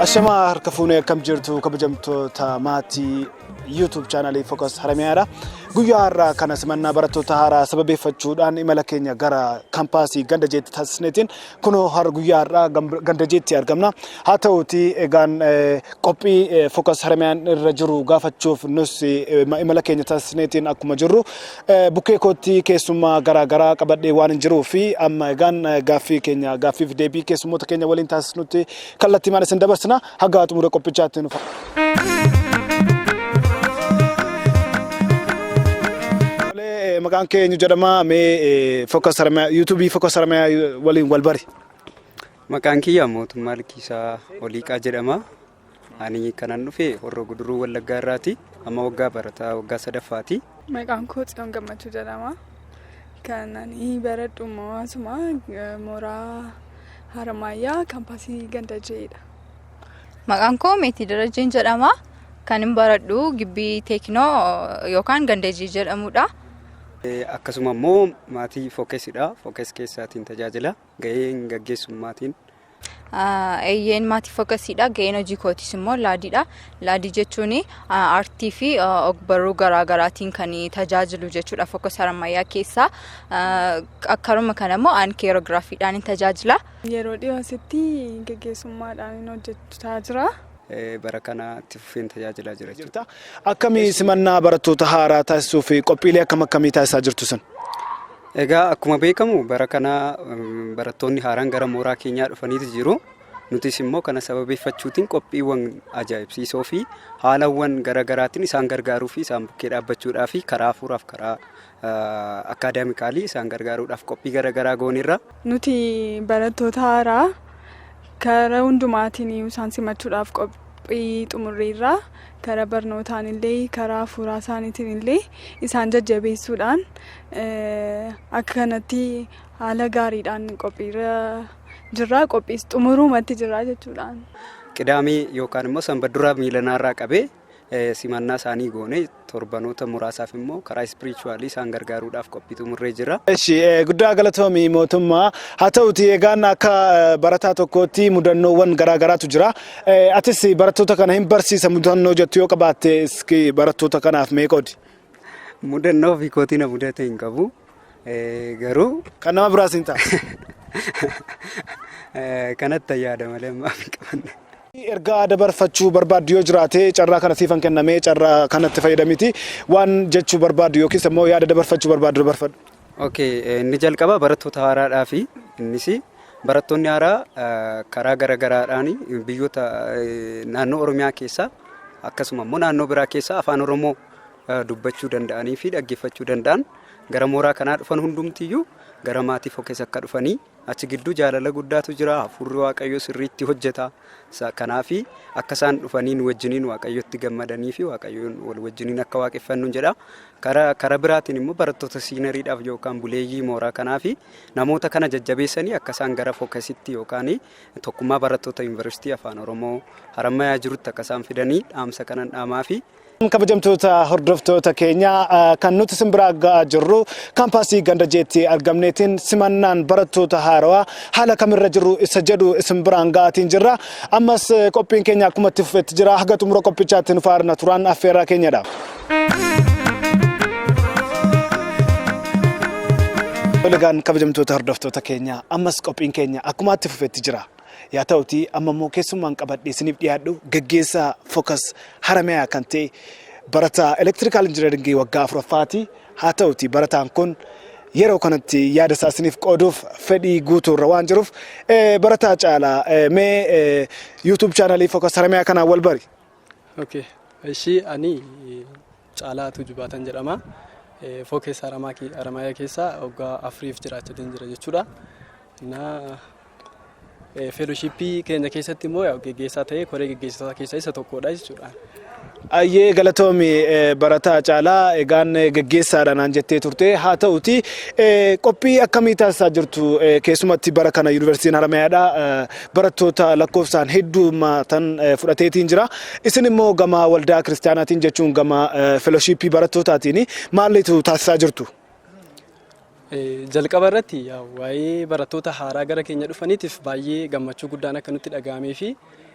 Ashamaa harka fuunee, akkam jirtu kabajamtoota maatii YouTube chaanalii Focus Haramayaadha. Guyyaa har'aa kana simannaa barattoota haaraa sababeeffachuudhaan imala keenya gara kaampaasii Ganda Jeetti taasisneetiin kunoo har guyyaa har'aa Ganda Jeetti argamna. Haa ta'uutii egaan qophii Focus Haramayaan irra jiru gaafachuuf nus imala keenya taasisneetiin akkuma jirru bukkee kootti keessummaa garaa garaa qabadhee waan hin jiruu fi amma egaan gaaffii keenya gaaffiif deebii keessummoota keenya waliin taasisnutti kallattii maal isin dabarsina, haga xumura qophichaatti nu. Tolee, maqaan kee eenyu jedhama? Mee Focus Haramayaa, YouTube Focus Haramayaa waliin wal bari. Maqaan kiyya Mootummaa Likiisaa Oliiqaa jedhama. Ani kanan dhufe Horroo Guduruu Wallaggaa irraati. Amma waggaa barataa waggaa sadaffaati. Maqaan koo Tsiyoon Gammachuu jedhama. Kan ani baradhu immoo asuma mooraa Haramaayyaa kaampaasii Ganda Jeedha. Maqaan koo Meetii Darajjeen jedhama. Kan hin baradhu Gibbii Teeknoo yookaan Gandajii jedhamudha. Akkasuma immoo maatii Fokesidha. Fokes keessaatiin tajaajila. Gaheen gaggeessummaatiin. Eeyyeen, maatii Fokasiidha. Gaheen hojii kootis immoo laadiidha. Laadii jechuun aartii fi ogbarruu garaagaraatiin kan tajaajilu jechuudha Focus Harammayyaa keessaa. Akkaruma kana immoo an keerogiraafiidhaan hin tajaajila. Yeroo dhiyoo asitti gaggeessummaadhaan hin hojjechaa jira. Bara kana itti fufeen tajaajilaa jira jechuudha. Akkamii simannaa barattoota haaraa taasisuu fi qophiilee akkam akkamii taasisaa jirtu sun? Egaa akkuma beekamu bara kana barattoonni haaraan gara mooraa keenyaa dhufaniitu jiru. Nutis immoo kana sababeeffachuutiin qophiiwwan ajaa'ibsiisoo fi haalawwan garaagaraatiin isaan gargaaruu fi isaan bukkee dhaabbachuudhaa fi karaa hafuuraaf karaa academically isaan gargaaruudhaaf qophii garaagaraa gooneerra. Nuti barattoota haaraa karaa hundumaatiin isaan simachuudhaaf qophii xumurreerra. Karaa barnootaan illee, karaa hafuuraa isaaniitiin illee isaan jajjabeessuudhaan akka kanatti haala gaariidhaan qophiirra jirra. Qophiis xumuruumatti jirra jechuudhaan. Qidaamee yookaan immoo Sanbadduraa miilanaarraa qabee simannaa isaanii goone, torbanoota muraasaaf immoo karaa spiritual isaan gargaaruudhaaf qophii xumurree jira. Eshi, guddaa galatoomii Mootummaa. Haa ta'uti egaan akka barataa tokkootti mudannoowwan garaa garaatu jira. Atis barattoota kana hin barsiisa, mudannoo jettu yoo qabaatte iski barattoota kanaaf mee qoodi? Mudannoo ofii kootii na mudate hin qabu. Garuu Kan nama biraas hin ta'a. Kanatti yaada malee ammaaf hin qabanne. Ergaa dabarfachuu barbaaddu yoo jiraate carraa kana siifan kennamee, carraa kanatti fayyadamiti waan jechuu barbaaddu yookiis immoo yaada dabarfachuu barbaaddu dabarfadhu. Okay, inni jalqaba barattoota haaraadhaa fi innis barattoonni haaraa karaa garaagaraadhaan biyyoota naannoo Oromiyaa keessaa akkasuma immoo naannoo biraa keessaa afaan Oromoo dubbachuu danda'anii fi dhaggeeffachuu danda'an gara mooraa kanaa dhufan hundumtiyyuu gara maatii Focus akka dhufanii, achi gidduu jaalala guddaatu jira, hafuurri Waaqayyoo sirriitti hojjeta. Kanaafi akka isaan dhufanii nu wajjiniin Waaqayyotti gammadanii fi Waaqayyoon wal wajjiniin akka waaqeffannu jedha. Karaa biraatiin immoo barattoota senioriidhaaf yookaan buleeyyii mooraa kanaa fi namoota kana jajjabeessanii akka isaan gara Focusitti yookaan tokkummaa barattoota yuunivarsiitii afaan Oromoo Harammayaa jirutti akka isaan fidanii dhaamsa kanan dhaamaa fi Kabajamtoota hordoftoota keenya, kan nuti isin biraa ga'aa jirru kaampaasii Ganda Jeetti argamneetiin simannaan barattoota haarawaa haala kamirra jiru isa jedhu isin biraan ga'aatiin jirra. Ammas qophiin keenya akkuma itti fufetti jira. Haga xumura qophichaatti nu faana turaan affeerraa keenyadha. Egaan kabajamtoota hordoftoota keenya, ammas qophiin keenya akkuma itti fufetti jira. Yaa ta'uti amma immoo keessummaan qabadhee isiniif dhiyaadhu gaggeessaa Focus Haramayaa kan ta'e barataa electrical engineering waggaa afuraffaati. Haa ta'uti barataan kun yeroo kanatti yaada isaa isiniif qooduuf fedhii guutuu irra waan jiruuf, barataa Caalaa, mee YouTube chaanalii Focus Haramayaa kanaan wal bari. Okay. Ishii ani Caalaa Tujubaatan jedhama. Focus Haramayaa keessa waggaa 4f jiraachatiin jira jechuudha. Na fellowship keenya keessatti immoo geggeessaa ta'ee koree geggeessitoota keessaa isa tokkodha jechuudha. Ayyee, galatoomi barataa Caalaa. Egaan geggeessaadha naan jettee turte. Haa ta'uti qophii akkamii taasisaa jirtu? Keessumatti bara kana yuunivarsiitiin Haramayaadha barattoota lakkoofsaan heddummatan fudhateetiin jira. Isin immoo gama waldaa kiristaanaatiin jechuun gama fellowship barattootaatiin maalitu taasisaa jirtu? Jalqaba irratti waa'ee barattoota haaraa gara keenya dhufaniitiif baay'ee gammachuu guddaan akka nutti dhaga'amee fi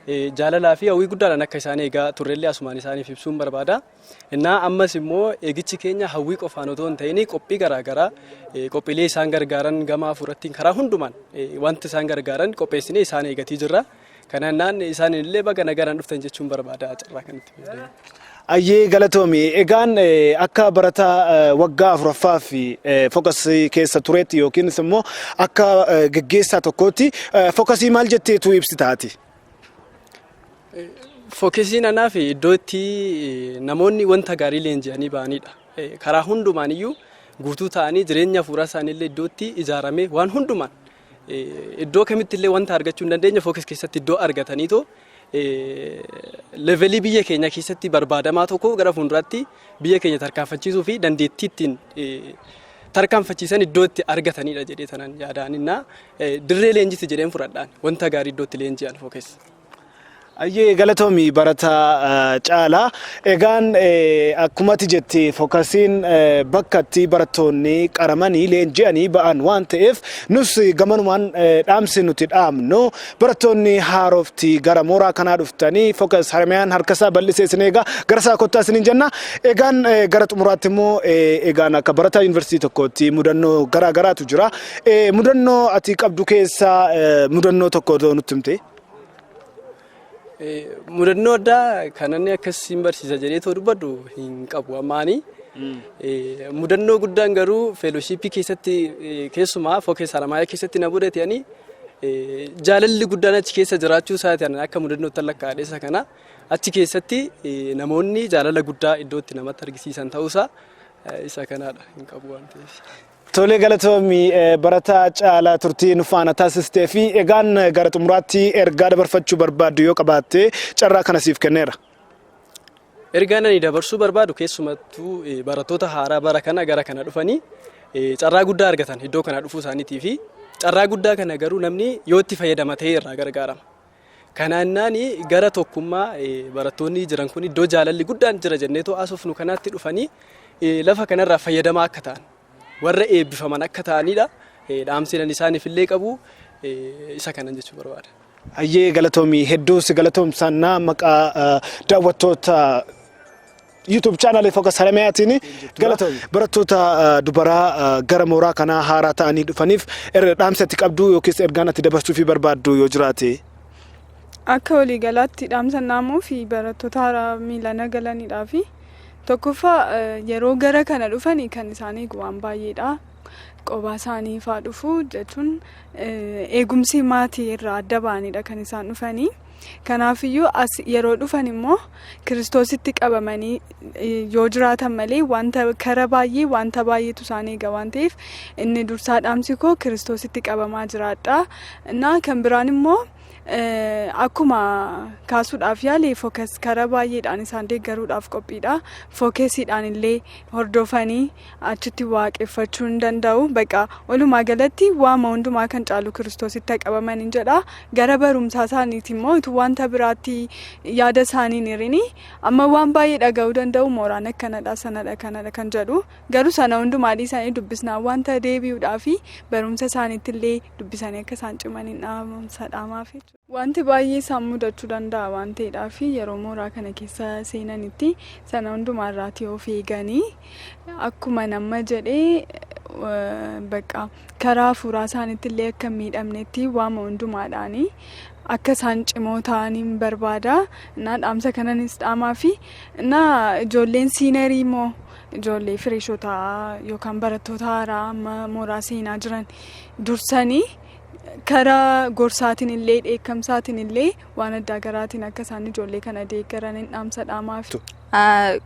Jaalalaa fi hawwii guddaadhaan akka isaan eegaa turrellee asumaan isaaniif ibsuun barbaada. Innaa ammas immoo eegichi keenya hawwii qofaan otoo hin ta'in qophii garaagaraa, qophiilee isaan gargaaran gama hafuurattiin karaa hundumaan wanti isaan gargaaran qopheessinee isaan eegatii jirra. Kanaan isaan illee baga nagaan dhuftan jechuun barbaada carraa kanatti fayyadamu. Ayyee, galatoomi. Egaan akka barataa waggaa afuraffaa fi Focusii keessa tureetti yookiinis immoo akka geggeessaa tokkootti Focusii maal jetteetu ibsitaati? Focusiin anaaf iddoo itti namoonni wanta gaarii leenji'anii ba'anidha. Karaa hundumaan iyyuu guutuu ta'anii, jireenya hafuuraa isaaniillee iddoo itti ijaaramee, waan hundumaan iddoo kamitti illee wanta argachuu hin dandeenye Focus keessatti iddoo argataniitoo levelii biyya keenya keessatti barbaadamaa tokko gara fuulduraatti biyya keenya tarkaanfachiisuu fi dandeettii ittiin tarkaanfachiisan iddoo itti argatanidha jedhee tanan yaadaaninnaa dirree leenjiti jedheen fudhadhaan, wanta gaarii iddoo itti leenji'an Focus. Ayyee, galatoomi barataa Caalaa. Egaan akkuma ati jette, Focusiin bakka itti barattoonni qaramanii leenji'anii ba'an waan ta'eef, nus gamanumaan dhaamsi nuti dhaamnu, barattoonni haarofti gara mooraa kanaa dhuftanii, Focus Haramiyaan harkasaa bal'isee isin eegaa, gara isaa kottaa isiniin jenna. Egaan gara xumuraatti immoo, egaan akka barataa yuunivarsiitii tokkootti mudannoo garaa garaatu jira. Mudannoo ati qabdu keessaa mudannoo tokko otoo nutti himte. Mudannoo addaa kan inni akkasiin barsiisa jedhee too dubbadhu hin qabu ammaani. Mudannoo guddaan garuu fellowshipii keessatti, keessumaa Focus Haramaayaa keessatti na mudate, ani jaalalli guddaan achi keessa jiraachuu isaati akka mudannootti lakkaa'adhe isa kana. Achi keessatti namoonni jaalala guddaa iddoo itti namatti argisiisan ta'uusaa isa kanaadha, hin qabu waan ta'eef. Tolee, galatoomii barataa Caalaa, turtii nu faana taasistee fi egaan gara xumuraatti ergaa dabarfachuu barbaaddu yoo qabaatte carraa kana siif kenneera. Ergaan ani dabarsuu barbaadu, keessumattuu barattoota haaraa bara kana gara kana dhufanii carraa guddaa argatan iddoo kana dhufuu isaaniitii fi carraa guddaa kana garuu namni yoo itti fayyadama ta'e irraa gargaarama. Kanaannaan gara tokkummaa barattoonni jiran kun iddoo jaalalli guddaan jira jenneetoo asofnu kanaatti dhufanii lafa kanarraa fayyadamaa akka ta'an, warra eebbifaman akka ta'anidha. Dhaamsinan isaaniif illee qabu isa kanan jechuu barbaada. Hayyee, galatoomii, hedduu si galatoomsannaa maqaa daawwattoota YouTube channelii Focus Haramiyaatiin galatoomi. Barattoota dubaraa gara mooraa kanaa haaraa ta'anii dhufaniif dhaamsa ati qabdu yookiis ergaan ati dabarsuufii barbaaddu yoo jiraate. Akka waliigalaatti dhaamsa naamuu fi barattoota haaraa miilana galanidhaa fi tokkoffaa, yeroo gara kana dhufani kan isaan eegu waan baay'eedha. Qobaa isaanii faa dhufu jechuun eegumsi maatii irraa adda ba'anidha kan isaan dhufanii. Kanaafiyyuu as yeroo dhufan immoo Kiristoositti qabamanii yoo jiraatan malee wanta kara baay'ee, wanta baay'eetu isaan eega waan ta'eef, inni dursaa dhaamsi koo Kiristoositti qabamaa jiraadha. Innaa kan biraan immoo, akkuma kaasuudhaaf yaale, Focus karaa baay'eedhaan isaan deeggaruudhaaf qophiidha. Focusiidhaan illee hordofanii achitti waaqeffachuu hin danda'u. Baqa walumaa galatti waama hundumaa kan caalu Kiristoositti qabaman hin jedha. Gara barumsaa isaaniiti immoo utuu wanta biraatti yaada isaanii hin hirini, amma waan baay'ee dhaga'uu danda'u, mooraan akkanadha, sanadha, kanadha kan jedhu, garuu sana hundumaa dhiisanii dubbisnaan wanta deebi'uudhaa fi barumsa isaaniitti illee dubbisanii akka isaan ciman hin dhaamsa dhaamaaf. Wanti baay'ee isaan mudachuu danda'a waan ta'eedhaa fi yeroo mooraa kana keessa seenanitti sana hundumaa irraatii of eeganii, akkuma nama jedhee, bakka karaa hafuuraa isaaniitti illee akka hin miidhamnetti waama hundumaadhaanii akka isaan cimoo ta'aniin barbaada. Innaa dhaamsa kananis dhaamaa fi innaa ijoolleen seniorii immoo, ijoollee freshotaa yookaan barattoota haaraa amma mooraa seenaa jiran dursanii karaa gorsaatiin illee, dheekkamsaatiin illee, waan addaa garaatiin akka isaan ijoollee kana deeggaran hin dhaamsa dhaamaaf.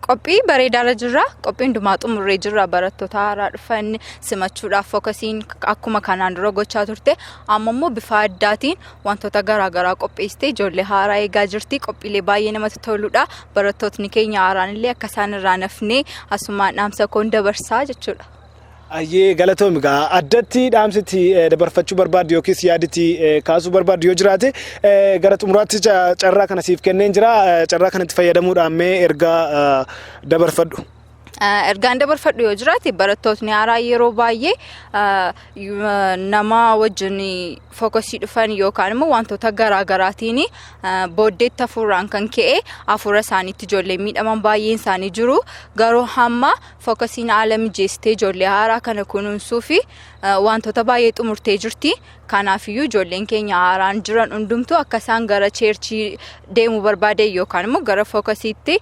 Qophii bareedaarra jirra. Qophii hundumaa xumurree jirra. Barattoota haaraa dhufan simachuudhaaf Focusiin akkuma kanaan dura gochaa turte amma immoo bifa addaatiin wantoota garaagaraa qopheessitee ijoollee haaraa eegaa jirti. Qophiilee baay'ee namatti toludha. Barattootni keenya haaraan illee akka isaan irraa nafnee asumaan dhaamsa koon dabarsaa jechuudha. Ayyee, galatoomi. Gaa addatti dhaamsitti dabarfachuu barbaaddu yookiis yaaditti kaasuu barbaaddu yoo jiraate, gara xumuraatti carraa kana siif kenneen jira. Carraa kanatti fayyadamuudhaan mee ergaa dabarfadhu. Ergaan dabarfadhu yoo jiraate, barattootni haaraa yeroo baay'ee nama wajjin Focusii dhufan yookaan immoo wantoota garaa garaatiin booddeetti hafuurraan kan ka'e hafuura isaaniitti ijoollee miidhaman baay'een isaanii jiru. Garuu hamma Focusiin haala mijeessitee ijoollee haaraa kana kunuunsuu fi wantoota baay'ee xumurtee jirti. Kanaafiyyuu ijoolleen keenya haaraan jiran hundumtuu akka isaan gara churchii deemuu barbaadan yookaan immoo gara Focusiitti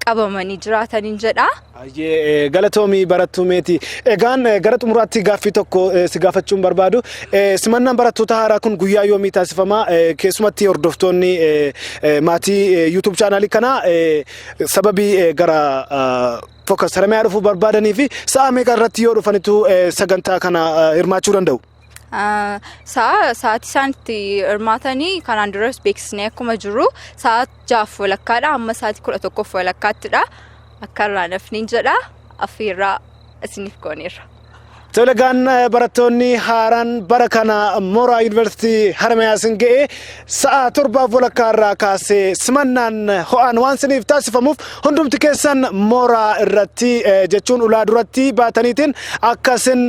qabamanii jiraataniin jedha. Baay'ee galatoomii, barattuu Meetii. Egaan gara xumuraatti gaaffii tokko si gaafachuun barbaadu. Simannaan barattoota haaraa kun guyyaa yoomii taasifama? Keessumatti hordoftoonni maatii YouTube channelii kanaa sababii gara Focus Haramayaa dhufuu barbaadanii fi sa'a meeqa irratti yoo dhufanitu sagantaa kana hirmaachuu danda'u? Sa'aatii isaan itti hirmaatanii kanaan duras beeksisnee akkuma jiru, sa'a 6:30dha hamma sa'aatii 11:30ttidha. Akka irraa nafni jedha, affeerraa isiniif gooneerra. Tolegaan barattoonni haaraan bara kana mooraa Yuunivarsiitii Haramayaa isin ga'e, sa'a 7:30 irraa kaasee simannaan ho'aan waan isiniif taasifamuuf hundumti keessan mooraa irratti, jechuun ulaa duratti baataniitiin akka isin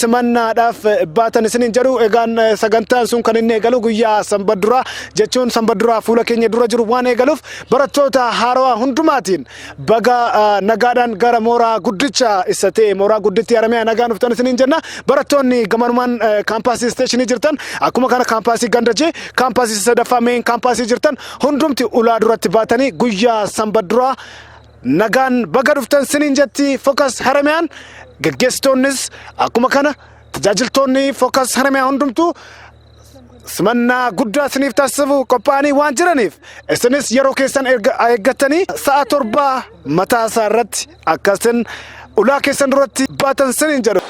simannaadhaaf baatan isiniin jedhu. Egaan sagantaan sun kan inni eegalu guyyaa Sanbadduraa, jechuun Sanbadduraa fuula keenya dura jiru waan eegaluuf, barattoota haarawaa hundumaatiin baga nagaadhaan gara mooraa guddicha isa ta'e, mooraa gudditti Haramayaa nagaan dhuftan isiniin jenna. Barattoonni gamanumaan kaampaasii isteeshinii jirtan, akkuma kana kaampaasii Gandajee, kaampaasii sadaffaa, main kaampaasii jirtan hundumti ulaa duratti baatanii guyyaa Sanbadduraa nagaan baga dhuftan isiniin jetti Focus Haramayaan. Geggeessitoonnis akkuma kana tajaajiltoonni Focus Haramayaa hundumtuu simannaa guddaa isiniif taasisu qophaa'anii waan jiraniif, isinis yeroo keessan eeggattanii sa'a 7 mataa isaa irratti akkasin ulaa keessan duratti baatan isiniin jedhu.